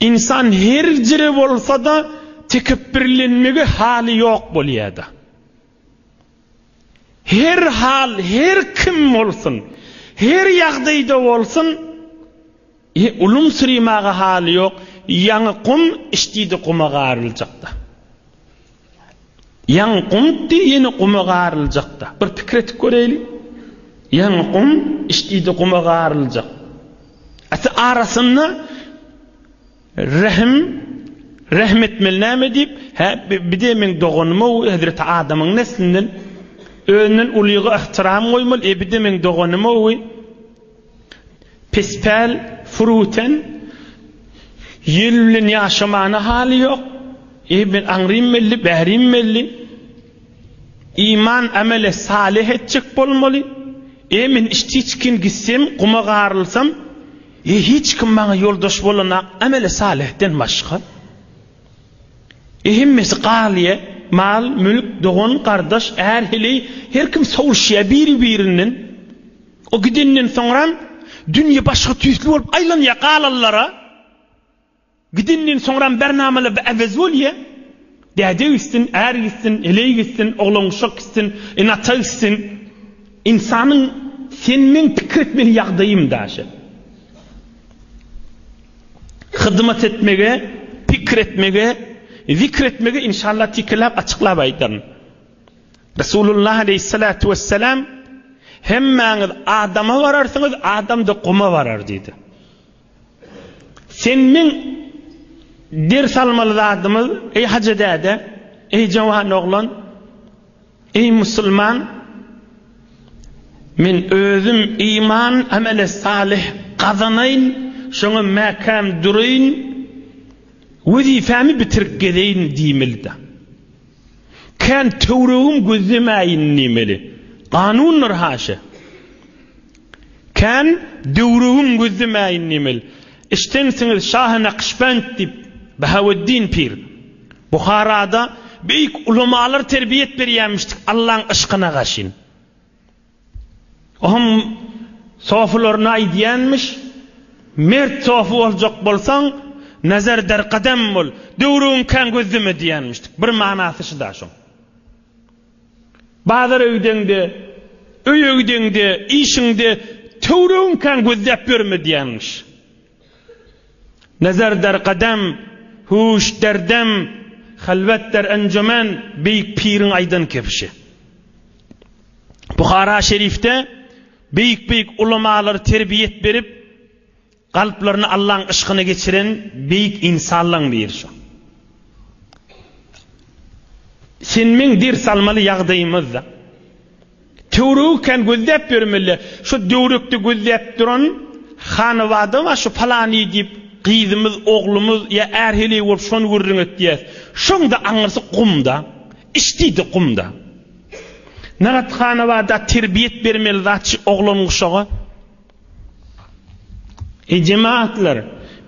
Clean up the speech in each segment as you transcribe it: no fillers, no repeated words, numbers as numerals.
Ynsan her jire bolsa-da tekepbirlenmege haly ýok bolýada. Her hal, her kim bolsun, her ýagdaýda bolsun, e, ulumsyrymaga haly ýok, ýaňy gum içdidi guma garyljakda. Ýaňy gumdy, ýene guma garyljakda. Bir pikir edip göreýli. Ýaňy gum içdidi guma garyljak. Ati arasynda Rehim, rehm etmeli näme diýip, hä, bi-de meň doganym-ow, hezreti Adamyň neslinden. Özünden ulyga yhtyram goýmaly, e, bi-de meň doganym-ow. Pespäl, furuten, ýel bilen ýaşamana haly ýok. E, men aňrym belli, bärim belli. Iman, amele salyh etjek bolmaly. E, men içdi-içgin gitsem, guma garylsam, E hiç kim maňa ýoldaş bolanak ameli salyhden başga. E hemmesi galýa, mal, mülk, dogan, gardaş, är, heleý, her kim sowuşýa biri-birinden. O gidenden soňram dünýe başga tüýsli bolup aýlanýa galanlara. Gidenden soňram bernamalar äwez bolýa. Däde gitsin, är gitsin, heleý gitsin, oglan-uşak gitsin, ene-ata gitsin. Ynsanyň sen-men pikir etmeli ýagdaýym daşy. Hyzmat etmege, pikir etmege, zikr etmege inşallah tikiläp açyklap aýdaryn. Resulullah aleýhissalatu wessalam hemmäňiz adama bararsyňyz, adam-da guma barar diýdi. Sen meň ders almaly zadymyz, eý hajy däde, eý jawan oglan, eý musulman, men özüm iman, amele salyh gazanaýyn, şoňa mäkäm duraýyn, wezipemi bitirip gezeýin diýmeli-dä. Kän töwregim gözlemäýin diýmeli. Kanundyr haşa. Kän döwrügim gözlemäýin diýmeli. Eşdensiňiz Şahy Nakşbend diýip, Bahaweddin pir. Buharada beýik ulamalar terbiýet berýärmişdik Allaň yşkyna gaşyn. Ohm sofularyna aýdýanmyş, Mert sofy boljak bolsaň, nazar der gadam bol, döwrügiň kän gözleme diýýänmişdik. Bir manasy şuda şoň. Bazara gideňde, öýe gideňde, işiňde töweregiň kän gözläp ýörme diýýänmiş. Nazar der gadam, huş der dem, halwet der enjumen beýik piriň aýdan kebşi. Buhara şerifde beýik-beýik ulamalar terbiýet berip, Kalplaryny Allaň yşkyna geçiren beýik ynsanlaň biri şo. Sen meň ders almaly ýagdaýymyzda. Töweregi kän gözläp ýörmeli. Şo döwrekde gözläp duran hanabada bar şu palany diýip gyzymyz, oglumyz ýa är-heleý bolup şony gürrüň etýäs. Şoň-da aňyrsy gumda. Içdi-de gumda. Nagat hanabada terbiýet bermeli zat şu oglan-uşaga. Eý jemagatlar,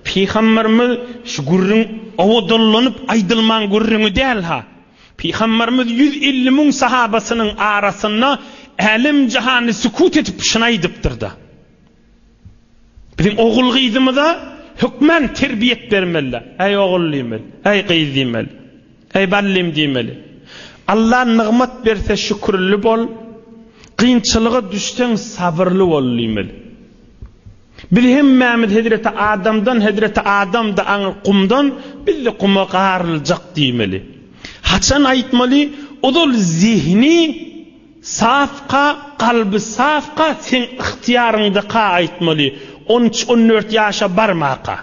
Pygamberimiz şu gürrüň owadanlanyp aýdylman gürrüňi däl-ha. Pygamberimiz 150 müň sahabasynyň arasynda älem-jahany sükut edip şuny aýdypdyr-da. Biziň ogul-gyzymyza hökmän terbiýet bermeli. Eý ogul diýmeli, eý gyz diýmeli, eý ballym diýmeli. Allah nygmat berse şükürli bol, Kynçylyga düşseň sabyrly bol diýmeli. Biz hemmämiz hezreti Adamdan, hezreti Adam-da aňry gumdan, biz-de guma garyljak diýmeli. Haçan aýtmaly? Ozal zehni safka, kalby safka seň ygtyýaryňdaka aýtmaly, on üç, on dört ýaşa barmaka.